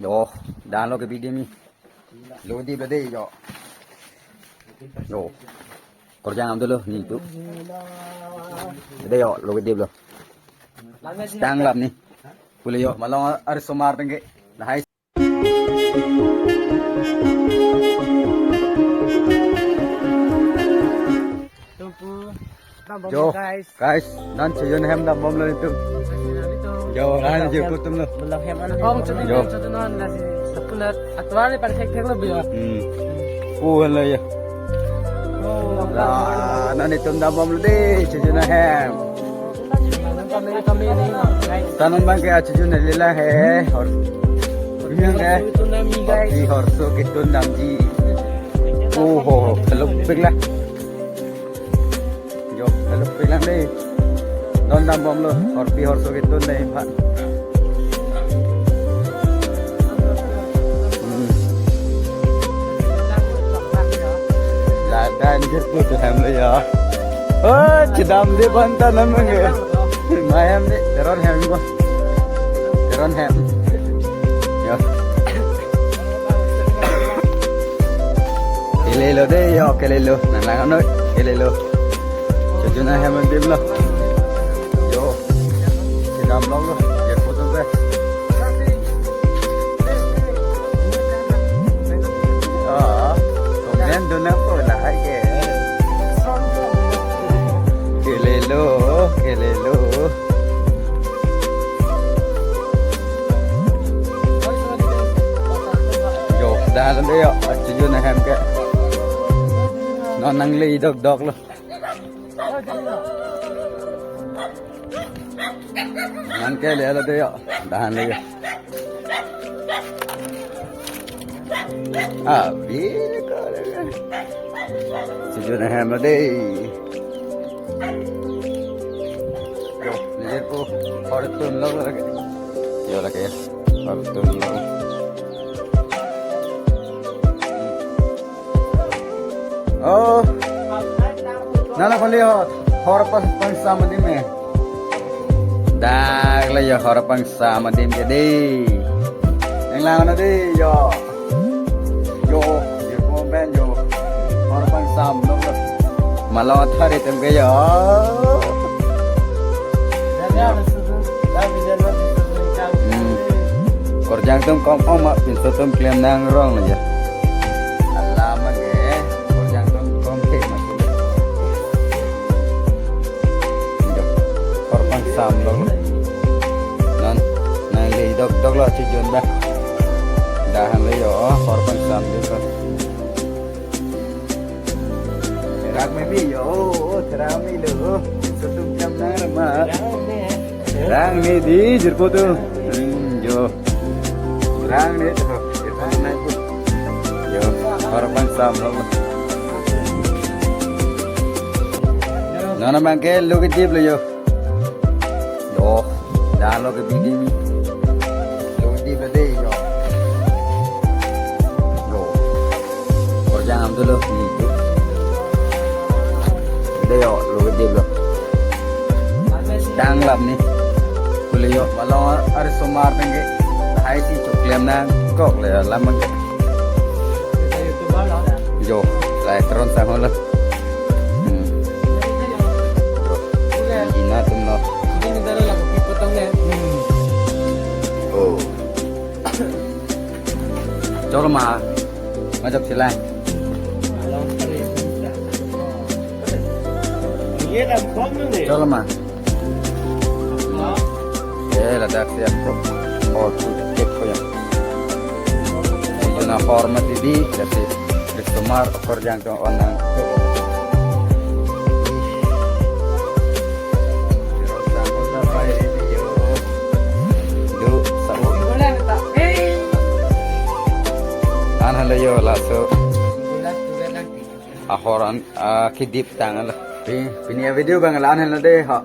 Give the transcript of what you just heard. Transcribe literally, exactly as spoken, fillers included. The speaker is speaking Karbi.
Yo, dan lo ke bidi mi. Lo kedip lo dei yo. Yo. Korjang am dolo ni tu. Dei yo, lo kedip lo. Tang lap ni. Pule yo, malong arisomar tangke. Lahai. Tumpu. Dambom, yo, guys. Guys, non chojun ahem dambom lo itum. Yo, lahin jirpo atum lo. Belong hem anak. Ong chojun, yo, chojun non lasi sapunat. Atuan ni pansek thek lo biar. Hmm. Puhan lo ya. Oh. La, non itum dambom lo dei, chojun ahem. Kami, kami ni, guys. Tanon bang ke achojun lila he. Hor. Bimyang ke. Itu nami, guys. Di horso ketun damji. Oh ho, keluk pik la. Yo, hello, pelang dei. Non dambom lo, horpi horso ketun dei, Pak. Hmm. Ladak jirpo atum lo ya. Oh, chedam dei banta namang ya. Mayam ni, Teron hem ko. Teron hem. Yo. Kelelo dei yo, kelelo. Nang lang noi, kelelo. Chojun ahem adim lo. Yo. Kedam lo lo. Jirpo atum pe. Ah, komen dun nangpo lahai ke. Kelelo, kelelo. Yo, dah lo dei yo, achojun ahem ke. Non nangle dokdok lo. Nang kelelo dei yo, dah lo yo. Ah, bini ko. Chojun ahem lo dei. Yo, ni jirpo, hor tum lo lagi. Yo lagi, hor tum lo. Oh. Nana kali hor, hor pas pangsam adim me. Dak la yo hor pangsam adim ke dei. Nang lang na dei yo. Yo, yo komen yo. Hor pangsam lo. Malong athar itum ke yo. Hmm. Korjang atum kong ong ma pinso atum klem nang rong lo ya. Alam ke korjang atum kong ke ma. Yo, hor pangsam lo. Non, nangle dokdok lo chojun ba. Dah lo yo, hor pangsam lo. Therak me bi yo, oh, therak me lo. Tutum jam nang ma. Therak me dei jirpo atum. Hmm, yo. Therak me to. Yo, hor pangsam lo. Nana bang ke lo kedip lo yo. Yo, dan lo ke bidi mi. Lo kedip lo dei yo. Yo. Korjang am dolo ni tu. Dei yo, lo kedip lo. Tang lap ni. Pule yo, malong arisomar tangke. Lahai si choklem nangkok le lam bang ke. Yo, lai Teron sang ho lo. Hmm. Ina atum lo. Oh. Cholo ma. Majok sila. Cholo ma. Eh, ladak siap ko. Oh, tu, cek ko ya. Jona hormat dei, jadi arisomar korjang atum on nang. Yo, sa-o. An halo yo laso. Ahor an, ah, kedip tang lo. Pi-, pini avideo bang la-an helo dei ha.